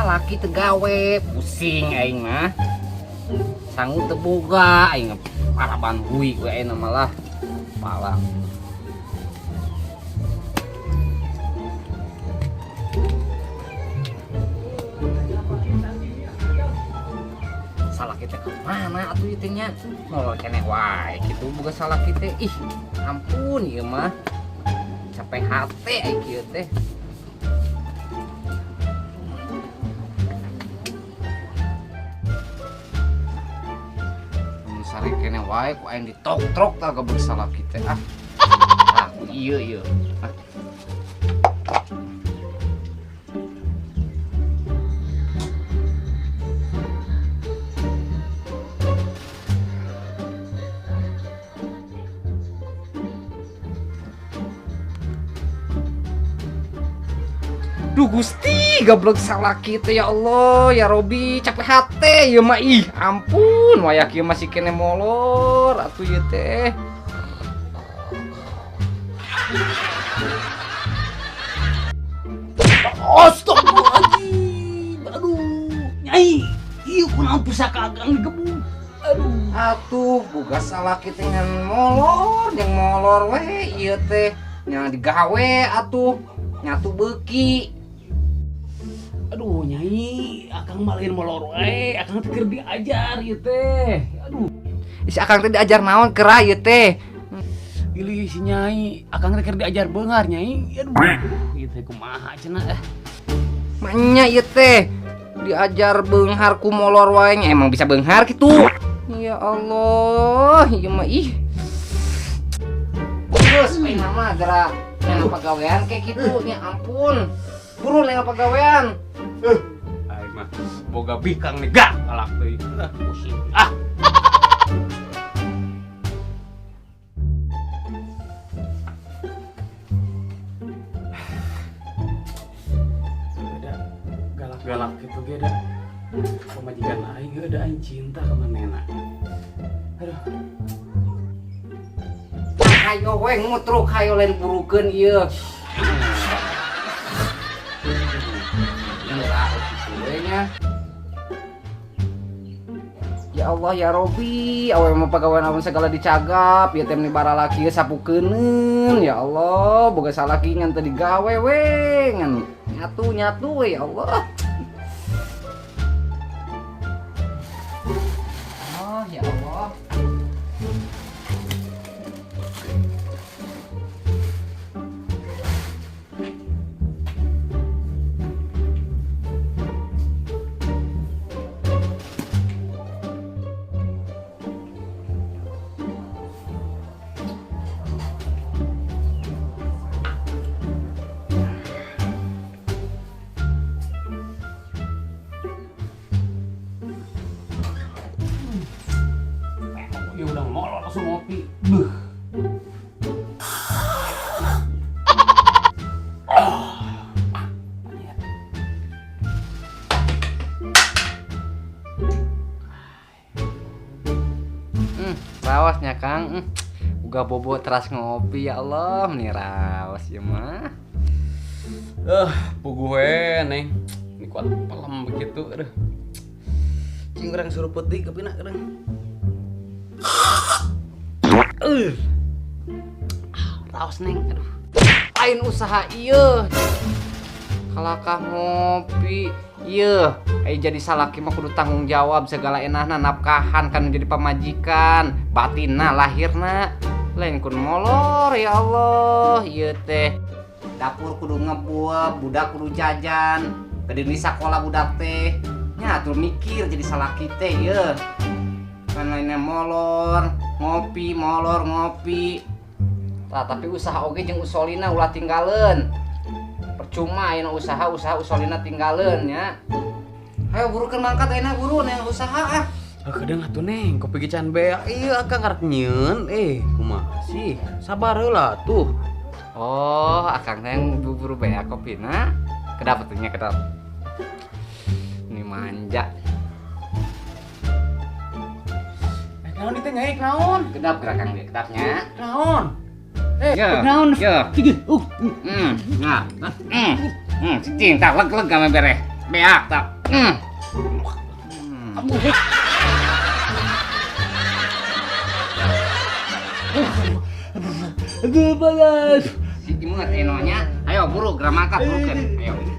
Salaki teu gawe, pusing aing mah. Sangu teu boga aing paraban hui we aing malah. Palang. Salaki teh kemana atuh ieu teh nya? Molor keneh wae kitu boga salaki teh. Ih, ampun ieu mah. Capek hate aing kieu teh. Mun sare keneh wae ku aing ditoktrok tah gabeg salaki teh ah. Ah, ku ieu ieu. Ah. Duh Gusti, gablek salaki teh ya Allah, ya Robi, capek hate ieu mah ih, ampun, wayah kieu masih kene molor atuh ieu teh. Astagfirullahaladzim. Aduh, Nyai, ieu kunaon pusaka akang digebug. Aduh. Atuh, boga salaki teh ngan molor, jeung molor we ieu teh. Nya digawe atuh, nyatu beuki. Aduh, Nyai, akang mah lain molor wae, akang teh keur diajar ieu teh. Aduh. Isi akang teh diajar naon kera ieu teh? Gili si Nyai, akang teh keur diajar beunghar Nyai. Aduh, ieu teh kumaha cenah eh. Manya ieu teh diajar beunghar ku molor wae nya emang bisa beunghar kitu. Ya Allah, ieu mah ih. Terus main mah gerak yang pagawean kayak gitu nya ampun. Buru neng pagawean. Aing mah boga bikang nih gak galak deui. Ah, pusing. Ah. Ada galak-galak gitu ge da. Pamajikan aing heuh da aing cinta ka manehna. Aduh. Hayo we ngutruk hayo lain burukeun ieu. Ya Allah ya Robi, awe mah pagawean amun segala dicagap, ieu teh meni baralaki ieu sapukeuneun. Ya Allah, boga salaki ngan teu digawe we, ngan nyatu-nyatu we ya Allah. Oh ya Allah. Ya udah molor langsung ngopi. Beuh. Rawasnya Kang. Uga bobo teras ngopi ya Allah, meni rawas ya mah. Puguh we neng. Ini kuat pelem begitu aduh. Cing urang suruput deui kopina urang. Raos neng, aduh. Lain usaha ieu. Kalakah ngopi ieu. Jadi salaki mah kudu tanggung jawab segala enahna nafkahan kan jadi pamajikan, batinna lahirna. Lain kun molor ya Allah, ieu teh. Dapur kudu ngebuap, budak kudu jajan, gede di sakola budak teh. Nya atuh mikir jadi salaki teh ieu. Kan lainnya molor, ngopi, molor, ngopi. Tah, tapi usaha oge jeung usolina ulah tinggaleun. Percuma ayeuna usaha-usaha usolina tinggaleun nya. Ayo burukeun mangkat ayeuna buru neng usaha ah. Ah, kadang atuh neng, kopi ge can beak. Ieu akang karek nyieun. Kumaha sih? Sabar heula tuh. Oh, akang teh buru-buru beak kopina. Kedap atuh nya kedap. Ini manja. Naon itu nyai, naon? Kedap gerak kang kedapnya. Naon? Ya. Naon? Ya. Tiga. Nah. Cicing tak leg-leg kame bereh. Beak tak. Aduh, panas. Si imut enonya. Ayo buru geura mangkat burukeun. Ayo.